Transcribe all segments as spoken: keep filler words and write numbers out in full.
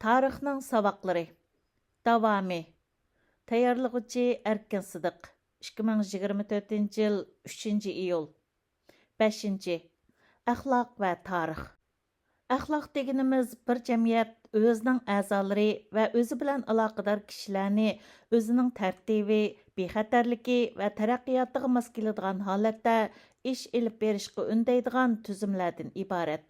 تارىخنىڭ ساۋاقلىرى. داۋامى. تەييارلىغۇچى ئەركىن سىدىق. ئىككى مىڭ يىگىرمە تۆتىنچى يىل، ئۈچىنچى ئىيۇل. بەشىنچى. ئەخلاق ۋە تارىخ. ئەخلاق دېگىنىمىز بىر جەمئىيەت ئۆزىنىڭ ئەزالىرى ۋە ئۆزى بىلەن ئالاقىدار كىشىلەرنى ئۆزىنىڭ تەرتىپى، بىخەتەرلىكى ۋە تەرەققىياتىغا ماس كېلىدىغان ھالەتتە ئىش ئېلىپ بېرىشقا ئۈندەيدىغان تۈزۈملەردىن ئىبارەت.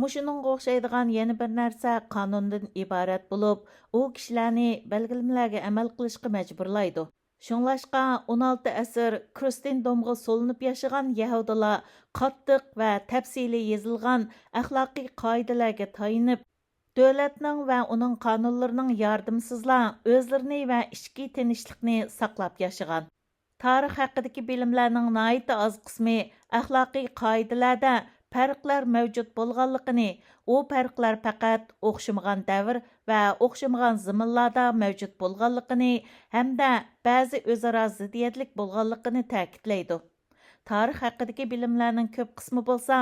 مۇشۇنىڭغا ئوخشايدىغان يەنە بىر نەرسە قانۇندىن ئىبارەت بولۇپ، ئۇ كىشىلەرنى بەلگىلىمىلەرگە ئەمەل قىلىشقا مەجبۇرلايدۇ. شۇڭلاشقا، ئون ئالتە ئەسىر كرىستېندومغا سولىنىپ ياشىغان يەھۇدىيلار قاتتىق ۋە تەپسىلىي يېزىلغان ئەخلاقىي قائىدىلەرگە تايىنىپ، دۆلەتنىڭ ۋە ئۇنىڭ قانۇنلىرىنىڭ ياردىمىسىزلا ئۆزلىرىنى ۋە ئىچكى تىنچلىقنى ساقلاپ ياشىغان. تارىخ ھەققىدىكى بىلىملەرنىڭ ناھايىتى ئاز قىسمى ئەخلاقىي قائىدىلەردە پەرقلەر مەۋجۇت بولغانلىقىنى، ئۇ پەرقلەر پەقەت ئوخشىمىغان دەۋر ۋە ئوخشىمىغان زېمىنلاردا مەۋجۇت بولغانلىقىنى ھەمدە بەزى ئۆزئارا زىددىيەتلىك بولغانلىقىنى تەكىتلەيدۇ. تارىخ ھەققىدىكى بىلىملەرنىڭ كۆپ قىسمى بولسا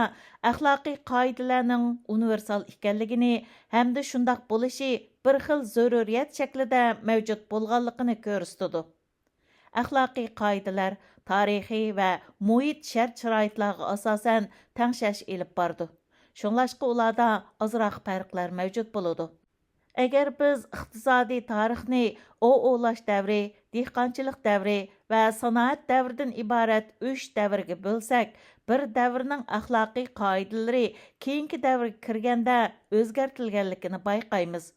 ئەخلاقىي قائىدىلەرنىڭ ئۇنىۋېرسال ئىكەنلىكىنى ھەمدە شۇنداق بولۇشى بىر خىل زۆرۈرىيەت شەكلىدە مەۋجۇت بولغانلىقىنى كۆرسىتىدۇ. ئەخلاقىي قائىدىلەر تارىخىي ۋە مۇھىت شەرت-شارائىتلارغا ئاساسەن تەڭشەش ئېلىپ بارىدۇ. شۇڭلاشقا ئۇلاردا ئازراق پەرقلەر مەۋجۇت بولىدۇ. ئەگەر بىز ئىقتىسادىي تارىخنى ئوۋ ئوۋلاش دەۋرى، دېھقانچىلىق دەۋرى ۋە سانائەت دەۋرىدىن ئىبارەت ئۈچ دەۋرگە بۆلسەك، بىر دەۋرنىڭ ئەخلاقىي قائىدىلىرى كېيىنكى دەۋرگە كىرگەندە ئۆزگەرتىلگەنلىكىنى بايقايمىز.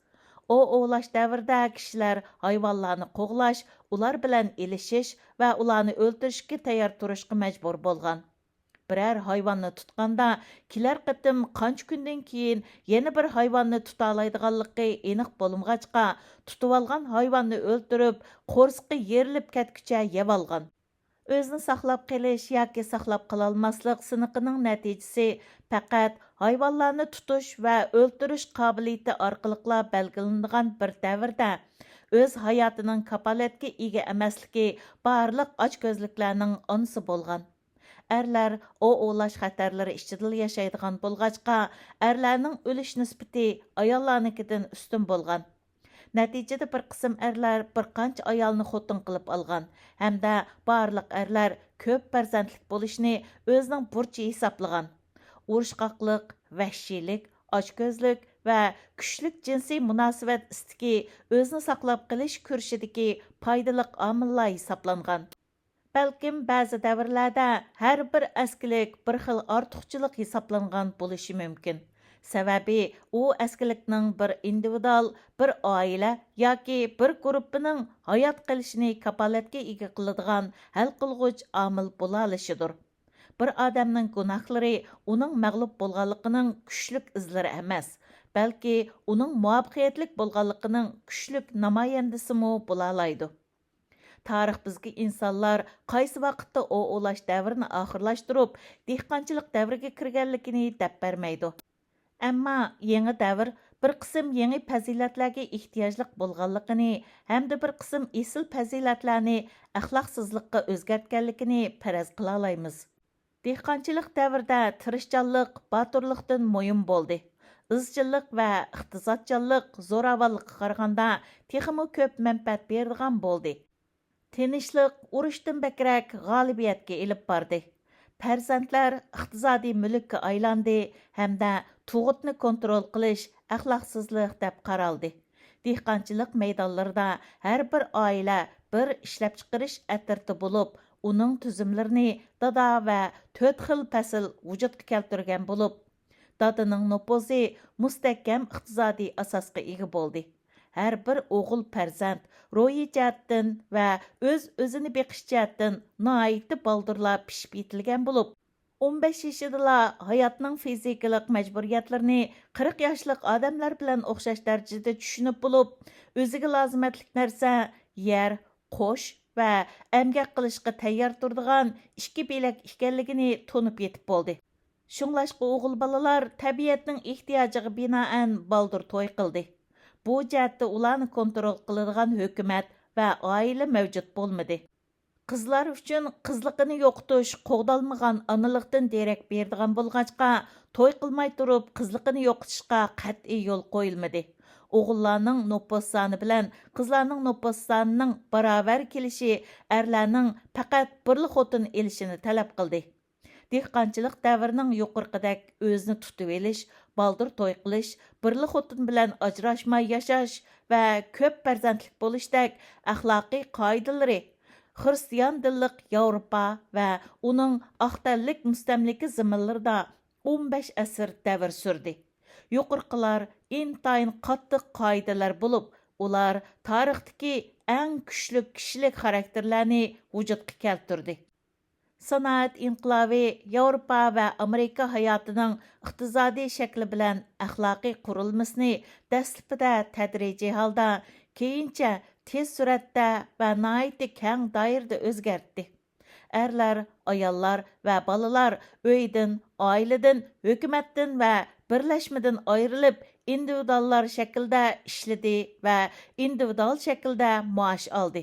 ئوۋ ئوۋلاش دەۋرىدە كىشىلەر ھايۋانلارنى قوغلاش، ئۇلار بىلەن ئېلىشىش ۋە ئۇلارنى ئۆلتۈرۈشكە تەييار تۇرۇشقا مەجبۇر بولغان. بىرەر ھايۋاننى تۇتقاندا، كېلەر قېتىم قانچە كۈندىن كېيىن يەنە بىر ھايۋاننى تۇتالايدىغانلىقى ئېنىق بولمىغاچقا، تۇتۇۋالغان ھايۋاننى ئۆلتۈرۈپ، قورسىقى يېرىلىپ كەتكۈچە يەۋالغان. ئۆزىنى ساقلاپ قېلىش ياكى ساقلاپ قالالماسلىق سىنىقىنىڭ نەتىجىسى پەقەت ھايۋانلارنى تۇتۇش ۋە ئۆلتۈرۈش قابىلىيىتى ئارقىلىقلا بەلگىلىنىدىغان بىر دەۋردە، ئۆز ھاياتىنىڭ كاپالەتكە ئىگە ئەمەسلىكى بارلىق ئاچكۆزلۈكلەرنىڭ ئانىسى بولغان. ئەرلەر ئوۋ ئوۋلاش خەتەرلىرى ئىچىدىلا ياشايدىغان بولغاچقا، ئەرلەرنىڭ ئۆلۈش نىسبىتى ئاياللارنىڭكىدىن ئۈستۈن بولغان. نەتىجىدە بىر قىسىم ئەرلەر بىر قانچە ئايالنى خوتۇن قىلىپ ئالغان ھەمدە بارلىق ئەرلەر كۆپ پەرزەنتلىك بولۇشنى ئۆزىنىڭ بۇرچى ھېسابلىغان. ئۇرۇشقاقلىق، ۋەھشىيلىك، ئاچكۆزلۈك ۋە كۈچلۈك جىنسىي مۇناسىۋەت ئىستىكى ئۆزىنى ساقلاپ قېلىش كۈرىشىدىكى پايدىلىق ئامىللار ھېسابلانغان. بەلكىم بەزى دەۋرلەردە ھەر بىر ئەسكىلىك بىر خىل ئارتۇقچىلىق ھېسابلانغان بولۇشى مۇمكىن. سەۋەبى، ئۇ ئەسكىلىكنىڭ بىر ئىندىۋىدۇئال، بىر ئائىلە ياكى بىر گۇرۇپپىنىڭ ھايات قېلىشىنى كاپالەتكە ئىگە قىلىدىغان ھەل قىلغۇچ ئامىل بولالىشىدۇر. بىر ئادەمنىڭ گۇناھلىرى ئۇنىڭ مەغلۇپ بولغانلىقىنىڭ كۈچلۈك ئىزلىرى ئەمەس، بەلكى ئۇنىڭ مۇۋەپپەقىيەتلىك بولغانلىقىنىڭ كۈچلۈك نامايەندىسىمۇ بولالايدۇ. تارىخ بىزگە ئىنسانلار قايسى ۋاقىتتا ئوۋ ئوۋلاش دەۋرىنى ئاخىرلاشتۇرۇپ، دېھقانچىلىق دەۋرىگە كىرگەنلىكىنى دەپ بەرمەيدۇ. ئەمما يېڭى دەۋر بىر قىسىم يېڭى پەزىلەتلەرگە ئېھتىياجلىق بولغانلىقىنى ھەمدە بىر قىسىم ئېسىل پەزىلەتلەرنى ئەخلاقسىزلىققا ئۆزگەرتكەنلىكىنى پەرەز قىلالايمىز. دېھقانچىلىق دەۋرىدە تىرىشچانلىق باتۇرلۇقتىن مۇھىم بولدى. ئىزچىللىق ۋە ئىقتىسادچانلىق زوراۋانلىققا قارىغاندا تېخىمۇ كۆپ مەنپەئەت بېرىدىغان بولدى. تىنچلىق ئۇرۇشتىن بەكرەك غالىبىيەتكە ئېلىپ باردى. پەرزەنتلەر ئىقتىسادىي مۈلۈككە ئايلاندى ھەمدە تۇغۇتنى كونترول قىلىش ئەخلاقسىزلىق دەپ قارالدى. دېھقانچىلىق مەيدانلىرىدا ھەر بىر ئائىلە بىر ئىشلەپچىقىرىش ئەترىتى بولۇپ، ئۇنىڭ تۈزۈملىرىنى دادا ۋە تۆت خىل پەسىل ۋۇجۇدقا كەلتۈرگەن بولۇپ، دادىنىڭ نوپۇزى مۇستەھكەم ئىقتىسادىي ئاساسقا ئىگە بولدى. ھەر بىر ئوغۇل پەرزەنت روھىي جەھەتتىن ۋە ئۆز-ئۆزىنى بېقىش جەھەتتىن ناھايىتى بالدۇرلا پىشىپ يېتىلگەن بولۇپ، ئون بەش يېشىدىلا ھاياتنىڭ فىزىكىلىق مەجبۇرىيەتلىرىنى قىرىق ياشلىق ئادەملەر بىلەن ئوخشاش دەرىجىدە چۈشىنىپ بولۇپ، ئۆزىگە لازىمەتلىك نەرسە يەر، قوش ۋە ئەمگەك قىلىشقا تەييار تۇرىدىغان ئىككى بىلەك ئىكەنلىكىنى تونۇپ يېتىپ بولدى. شۇڭلاشقا ئوغۇل بالىلار تەبىئەتنىڭ ئېھتىياجىغا بىنائەن بالدۇر توي قىلدى. بۇ جەھەتتە ئۇلارنى كونترول قىلىدىغان ھۆكۈمەت ۋە ئائىلە مەۋجۇت بولمىدى. قىزلار ئۈچۈن قىزلىقىنى يوقىتىش قوغدالمىغان ئانىلىقتىن دېرەك بېرىدىغان بولغاچقا، توي قىلماي تۇرۇپ قىزلىقىنى يوقىتىشقا قەتئىي يول قويۇلمىدى. ئوغۇللارنىڭ نوپۇس سانى بىلەن قىزلارنىڭ نوپۇس سانىنىڭ باراۋەر كېلىشى ئەرلەرنىڭ پەقەت بىرلا خوتۇن ئېلىشىنى تەلەپ قىلدى. دېھقانچىلىق دەۋرىنىڭ يۇقىرىقىدەك ئۆزىنى تۇتۇۋېلىش، بالدۇر توي قىلىش، بىرلا خوتۇن بىلەن ئاجراشماي ياشاش ۋە كۆپ پەرزەنتلىك بولۇشتەك ئەخلاقىي قائىدىلىرى خىرىستىيان دىنلىق ياۋروپا ۋە ئۇنىڭ ئاق تەنلىك مۇستەملىكە زېمىنلىرىدا ئون بەش ئەسىر دەۋر سۈردى. يۇقىرىقىلار ئىنتايىن قاتتىق قائىدىلەر بولۇپ، ئۇلار تارىختىكى ئەڭ كۈچلۈك كىشىلىك خاراكتېرلەرنى ۋۇجۇدقا كەلتۈردى. سانائەت ئىنقىلابى ياۋروپا ۋە ئامېرىكا ھاياتىنىڭ ئىقتىسادىي شەكلى بىلەن ئەخلاقىي قۇرۇلمىسىنى دەسلىپىدە تەدرىجىي ھالدا، كېيىنچە تېز سۈرئەتتە ۋە ناھايىتى كەڭ دائىرىدە ئۆزگەرتتى. ئەرلەر، ئاياللار ۋە بالىلار ئۆيدىن، ئائىلىدىن، ھۆكۈمەتتىن ۋە بىرلەشمىدىن ئايرىلىپ، ئىندىۋىدۇاللار شەكلىدە ئىشلىدى ۋە ئىندىۋىدۇال شەكلىدە مائاش ئالدى.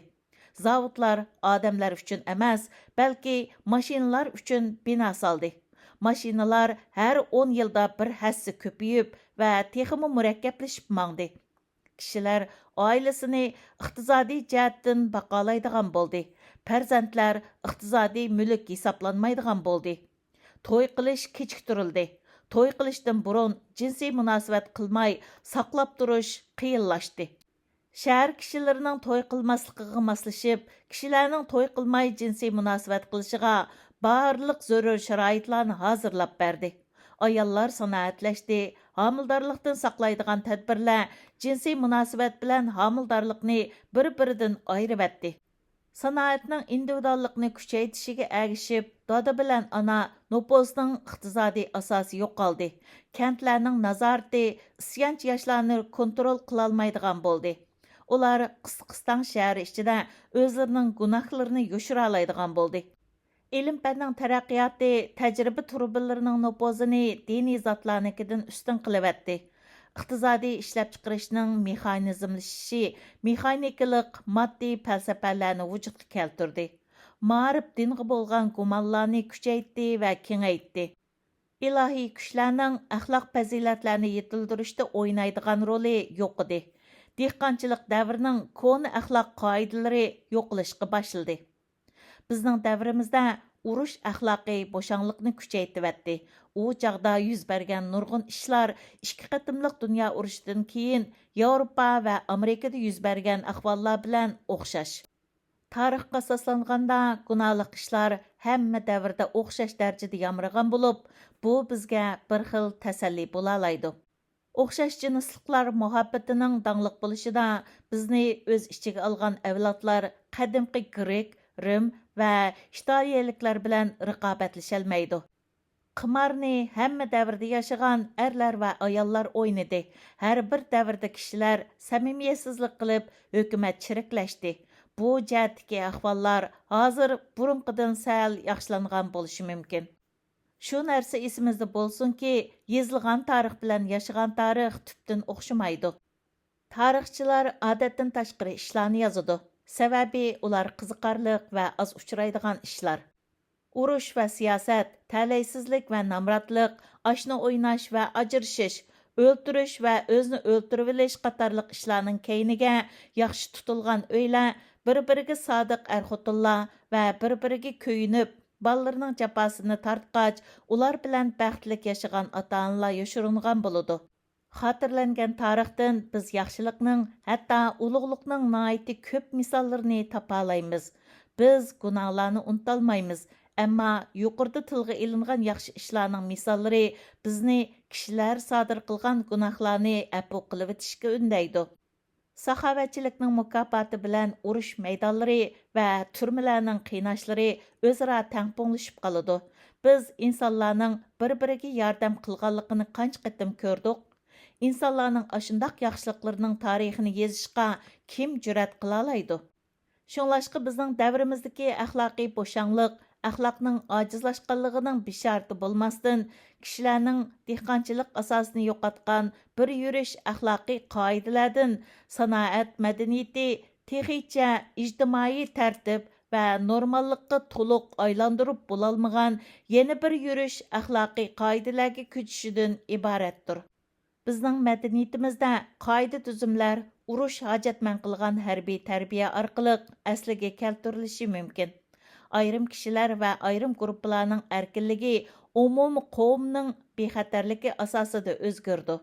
زاۋۇتلار ئادەملەر ئۈچۈن ئەمەس، بەلكى ماشىنىلار ئۈچۈن بىنا سالدى. ماشىنىلار ھەر ئون يىلدا بىر ھەسسە كۆپىيىپ ۋە تېخىمۇ مۇرەككەپلىشىپ ماڭدى. كىشىلەر ئائىلىسىنى ئىقتىسادىي جەھەتتىن باقالايدىغان بولدى. پەرزەنتلەر ئىقتىسادىي مۈلۈك ھېسابلانمايدىغان بولدى. توي قىلىش كېچىكتۈرۈلدى. توي قىلىشتىن بۇرۇن جىنسىي مۇناسىۋەت قىلماي ساقلاپ تۇرۇش قىيىنلاشتى. شەھەر كىشىلىرىنىڭ توي قىلماسلىقىغا ماسلىشىپ، كىشىلەرنىڭ توي قىلماي جىنسىي مۇناسىۋەت قىلىشىغا بارلىق زۆرۈر شارائىتلارنى ھازىرلاپ بەردى. ئاياللار سانائەتلەشتى، ھامىلىدارلىقتىن ساقلايدىغان تەدبىرلەر جىنسىي مۇناسىۋەت بىلەن ھامىلىدارلىقنى بىر-بىرىدىن ئايرىۋەتتى. سانائەتنىڭ ئىندىۋىدۇاللىقنى كۈچەيتىشىگە ئەگىشىپ، دادا بىلەن ئانا نوپۇسنىڭ ئىقتىسادىي ئاساسى يوقالدى. كەنتلەرنىڭ نازارىتى ئىسيانچى ياشلارنى كونترول قىلالمايدىغان بولدى. ئۇلار قىستاقىستان شەھىرى ئىچىدە ئۆزلىرىنىڭ گۇناھلىرىنى يوشۇرالايدىغان بولدى. ئىلىم-پەننىڭ تەرەققىياتى تەجرىبە تۇرۇبىلىرىنىڭ نوپۇزىنى دىنىي زاتلارنىڭكىدىن ئۈستۈن قىلىۋەتتى. ئىقتىسادىي ئىشلەپچىقىرىشنىڭ مېخانىزملىشىشى مېخانىكىلىق ماددىي پەلسەپىلەرنى ۋۇجۇدقا كەلتۈردى. مائارىپ دىنغا بولغان گۇمانلارنى كۈچەيتتى ۋە كېڭەيتتى. ئىلاھىي كۈچلەرنىڭ ئەخلاق پەزىلەتلەرنى يېتىلدۈرۈشتە ئوينايدىغان رولى يوقىدى. دېھقانچىلىق دەۋرىنىڭ كونا ئەخلاق قائىدىلىرى يوقىلىشقا باشلىدى. بىزنىڭ دەۋرىمىزدە ئۇرۇش ئەخلاقى بوشاڭلىقنى كۈچەيتىۋەتتى. ئۇ چاغدا يۈز بەرگەن نۇرغۇن ئىشلار ئىككى قېتىملىق دۇنيا ئۇرۇشىدىن كېيىن ياۋروپا ۋە ئامېرىكىدا يۈز بەرگەن ئەھۋاللار بىلەن ئوخشاش. تارىخقا ئاساسلانغاندا، گۇناھلىق ئىشلار ھەممە دەۋردە ئوخشاش دەرىجىدە يامرىغان بولۇپ، بۇ بىزگە بىر خىل تەسەللى بولالايدۇ. ئوخشاش جىنسلىقلار مۇھەببىتىنىڭ داڭلىق بولۇشىدا بىزنى ئۆز ئىچىگە ئالغان ئەۋلادلار قەدىمكى گرېك، رىم ۋە ئىتالىيەلىكلەر بىلەن رىقابەتلىشەلمەيدۇ. قىمارنى ھەممە دەۋردە ياشىغان ئەرلەر ۋە ئاياللار ئوينىدى. ھەر بىر دەۋردە كىشىلەر سەمىمىيەتسىزلىك قىلىپ، ھۆكۈمەت چىرىكلەشتى. بۇ جەھەتتىكى ئەھۋاللار ھازىر بۇرۇنقىدىن سەل ياخشىلانغان بولۇشى مۇمكىن. شۇ نەرسە ئېسىمىزدە بولسۇنكى، يېزىلغان تارىخ بىلەن ياشىغان تارىخ تۈپتىن ئوخشىمايدۇ. تارىخچىلار ئادەتتىن تاشقىرى ئىشلارنى يازىدۇ، سەۋەبى ئۇلار قىزىقارلىق ۋە ئاز ئۇچرايدىغان ئىشلار. ئۇرۇش ۋە سىياسەت، تەلەيسىزلىك ۋە نامراتلىق، ئاشنا ئويناش ۋە ئاجرىشىش، ئۆلتۈرۈش ۋە ئۆزىنى ئۆلتۈرۈۋېلىش قاتارلىق ئىشلارنىڭ كەينىگە ياخشى تۇتۇلغان ئۆيلەر، بىر-بىرىگە سادىق ئەر-خوتۇنلار ۋە بىر-بىرىگە كۆيۈنۈپ، بالىلىرىنىڭ جاپاسىنى تارتقاچ، ئۇلار بىلەن بەختلىك ياشىغان ئاتا-ئانىلار يوشۇرۇنغان بولىدۇ. خاتىرىلەنگەن تارىختىن بىز ياخشىلىقنىڭ، ھەتتا ئۇلۇغلۇقنىڭ ناھايىتى كۆپ مىساللىرىنى تاپالايمىز. بىز گۇناھلارنى ئۇنتالمايمىز، ئەمما يۇقىرىدا تىلغا ئېلىنغان ياخشى ئىشلارنىڭ مىساللىرى بىزنى كىشىلەر سادىر قىلغان گۇناھلارنى ئەپۇ قىلىۋېتىشكە ئۈندەيدۇ. ساخاۋەتچىلىكنىڭ مۇكاپاتى بىلەن ئۇرۇش مەيدانلىرى ۋە تۈرمىلەرنىڭ قىيناشلىرى ئۆزئارا تەڭپۇڭلىشىپ قالىدۇ. بىز ئىنسانلارنىڭ بىر-بىرىگە ياردەم قىلغانلىقىنى قانچە قېتىم كۆردۇق؟ ئىنسانلارنىڭ ئاشۇنداق ياخشىلىقلىرىنىڭ تارىخىنى يېزىشقا كىم جۈرئەت قىلالايدۇ؟ شۇڭلاشقا بىزنىڭ دەۋرىمىزدىكى ئەخلاقىي بوشاڭلىق ئەخلاقنىڭ ئاجىزلاشقانلىقىنىڭ بېشارىتى بولماستىن، كىشىلەرنىڭ دېھقانچىلىق ئاساسىنى يوقاتقان بىر يۈرۈش ئەخلاقىي قائىدىلەردىن سانائەت مەدەنىيىتى تېخىچە ئىجتىمائىي تەرتىپ ۋە نورماللىققا تولۇق ئايلاندۇرۇپ بولالمىغان يەنە بىر يۈرۈش ئەخلاقىي قائىدىلەرگە كۆچۈشىدىن ئىبارەتتۇر. بىزنىڭ مەدەنىيىتىمىزدە قائىدە-تۈزۈملەر ئۇرۇش ھاجەتمەن قىلغان ھەربىي تەربىيە ئارقىلىق ئەسلىگە كەلتۈرۈلۈشى مۇمكىن. ئايرىم كىشىلەر ۋە ئايرىم گۇرۇپپىلارنىڭ ئەركىنلىكى ئومۇمىي قوۋمنىڭ بىخەتەرلىكى ئاساسىدا ئۆزگىرىدۇ.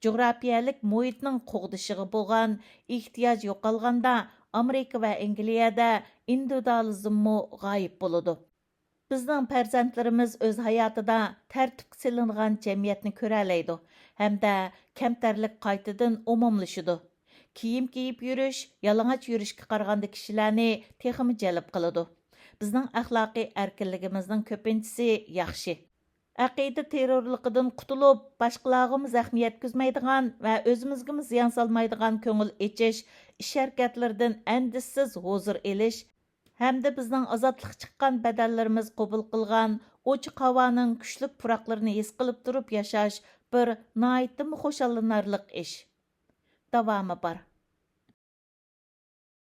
جۇغراپىيەلىك مۇھىتنىڭ قوغدىشىغا بولغان ئېھتىياج يوقالغاندا، ئامېرىكا ۋە ئەنگلىيەدە ئىندىۋىدۇئالىزممۇ غايىب بولىدۇ. بىزنىڭ پەرزەنتلىرىمىز ئۆز ھاياتىدا تەرتىپكە سېلىنغان جەمئىيەتنى كۆرەلەيدۇ ھەمدە كەمتەرلىك قايتىدىن ئومۇملىشىدۇ. كىيىم كىيىپ يۈرۈش يالىڭاچ يۈرۈشكە قارىغاندا كىشىلەرنى تېخىمۇ جەلپ قىلىدۇ. بىزنىڭ ئەخلاقىي ئەركىنلىكىمىزنىڭ كۆپىنچىسى ياخشى. ئەقىدە تېررورلۇقىدىن قۇتۇلۇپ، باشقىلارغىمۇ زەخمە يەتكۈزمەيدىغان ۋە ئۆزىمىزگىمۇ زىيان سالمايدىغان كۆڭۈل ئېچىش ئىش-ھەرىكەتلىرىدىن ئەندىشىسىز ھۇزۇر ئېلىش ھەمدە بىزنىڭ ئازادلىققا چىققان بەدەللىرىمىز قوبۇل قىلغان ئوچۇق ھاۋانىڭ كۈچلۈك پۇراقلىرىنى ھېس قىلىپ تۇرۇپ ياشاش بىر ناھايىتىمۇ خۇشاللىنارلىق ئىش. داۋامى بار.